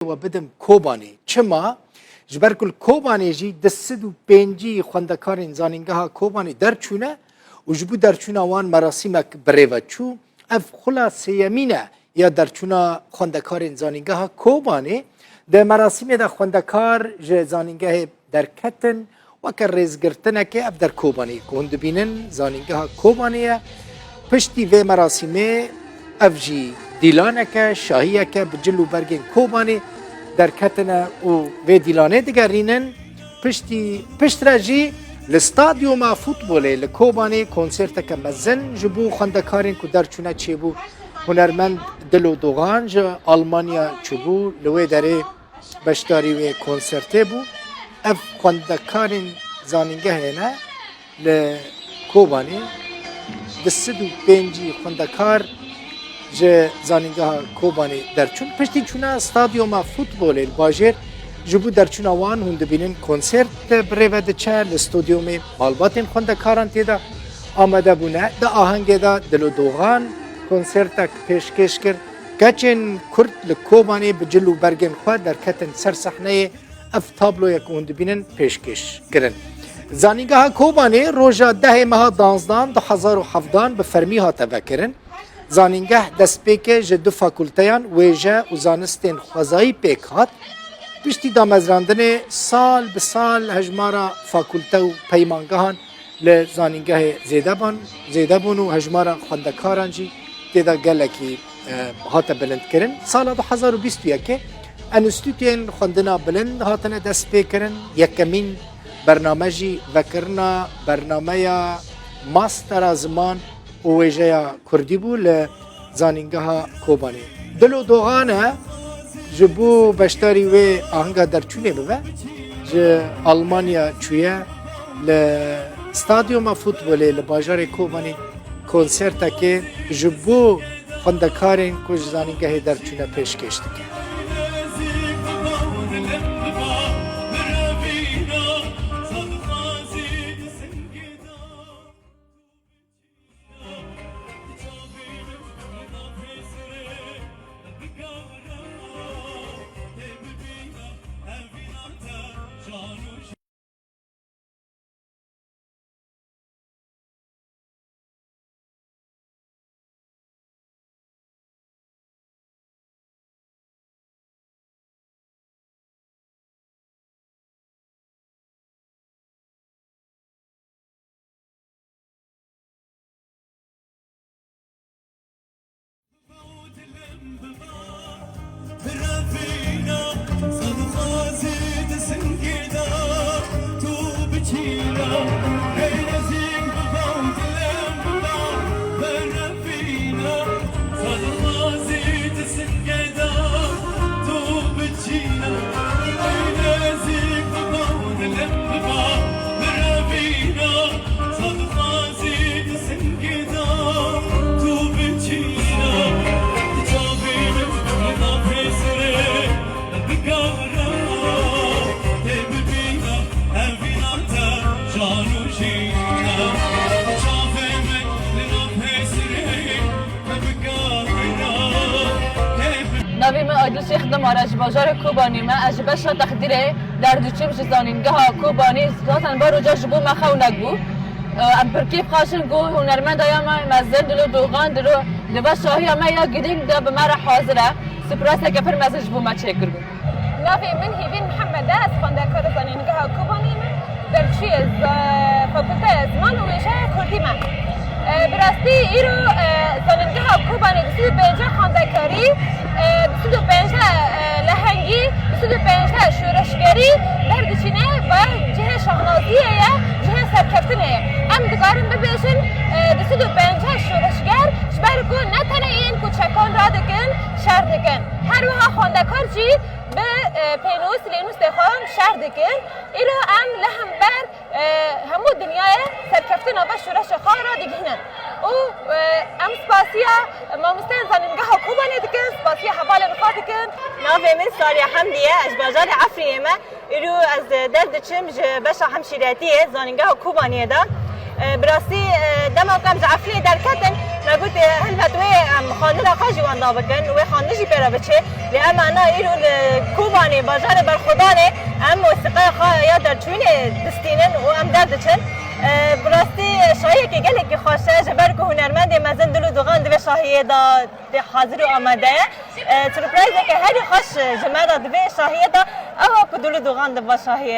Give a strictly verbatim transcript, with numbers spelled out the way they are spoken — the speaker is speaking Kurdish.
we bidim Kobanê. Çima? Ji ber ku li Kobanê jî du sed û pêncî xwendekarên Zanîngeha Kobanê derçûne û ji bo derçûna wan merasîmek bi rê ve çû. Ev xula sêyemîn e ya derçûna xwendekarên Zanîngeha Kobanê. Di merasîmê de xwendekar ji zanîngehê derketin, weke rêzgirtinekê ev der Kobanê ku hûn dibînin, Zanîngeha Kobanê ye. Piştî vê merasîmê ev jî dîlaneke, şahiyeke bi cil û bergên Kobanê derketine û vê dîlanê digerînin. Piştî, piştre jî li stadyuma futbolê li Kobanê konserteke mezin ji bo xwendekarên ku derçûne çêbû. Hunermend Dilo Dogan ji Almanya çûbû, li wê derê beşdarî wê konsertê bû. Ev xwendekarên zanîngehê ne li Kobanê. Du sed û pêncî xwendekar ji Zanîngeha Kobanê derçûn. Piştî çûna stadyuma futbolê li bajêr, ji bo derçûna wan hûn dibînin konsert bi rê ve diçe. Li stadyumê malbatên xwendekaran tê de amade bûne. Di ahengê de Dilo Dogan konsertek pêşkêş kir. Keçên Kurd li Kobanê bi cil û bergên xwe derketin ser sehneyê, ev tabloyek hûn dibînin pêşkêş kirin. Zanîngeha Kobanê roja dehê meha danzdan du hezar û hevdan bi fermî hate vekirin. Zanîngeh destpêkê ji du fakulteyan, wêje û zanistên xwezayî, pêk hat. Piştî damezrandinê sal bi sal hejmara fakulte û peymangehan li zanîngehê zêde ban, zêde bûn û hejmara xwendekaran jî tê de gelekî, e, hate bilindkirin. Sala du hezar û bîst û yekê enstîtuyên xwendina bilind hatine destpêkirin. Yekemîn bername jî vekirina bernameya mastera ziman û wêjeya kurdî bû li Zanîngeha Kobanê. Dilo Dogan e, ji bo beşdarî wê ahenga derçûnê bibe, ji Almanya çûye, li stadyuma futbolê li bajarê Kobanê konsertekê ji bo xwendekarên ku ji zanîngehê derçûne pêşkêş dike. Navê min Adil Şêx Dimar e, ji bajarê Kobanê me. Ez ji beşa texdîrê derdiçim ji zanîngeha Kobanê, zaten baroca ji bo me xewnek bû. Em pir kêf xweş in ku hunermenda ya me mezin Dilo Dogan, Dilo, di va şahiya me ya girîng de bi me re hazir e. Surprizeke pir mezin ji bo me çêkiribû. Navê min Hêvîn Mihemed e, ez xwendekara zanîngeha Kobanê me. Derçûyê ze-, Fakulteya Ziman û Wêjeya Kurdî me. E, bi rastî îro, e, zanîngeha Kobanê du sed û pêncî xwendekarî, e, du sed û pêncî, e, lehengî, du sed û pêncî şoreşgerî derdiçîne ve cihê şahnaziyê ye, cihê serkeftinê ye. Em dikarin bibêjin, e, du sed û pêncî şoreşger ji ber ku ne tenê yên ku çekan radikin, şer dikin. Her wiha xwendekar jî bi, e, pênûs, lênûsê xwe şer dikin. Îro em li hember, e, hemû dinyayê serkeftina ve şoreşa xwe radigihînin. Û, e, em spasiya mamosteyên zanîngeha Kobanê dikin, spasiya hevalên xwe dikin. Navê min Sariya Hemdî ye, ez ji bajarê Efrînê me. Îro ez derdiçim ji beşa hemşîretiyê zanîngeha Kobaniyê de. E, bi rastî, e, dema ku em ji Efrînê derketin, Mebûtê helbet wê em xwendina xwe jî wenda bikin, wê xwendin jî pê re biçê. Lê em ana îro li Kobanê, bajarê Berxwedanê, em mosîqeya xwe ya derçûnê distînin û em derdiçin. E, bi rastî şahiyekî gelekî xweş e, ji ber ku hunermendê mezin Dilo Dogan di vê şahiyê de tê hazir û amade ye. E, surprîzeke herî xweş ji me re di vê şahiyê de ew e ku Dilo Dogan di va şahiyê.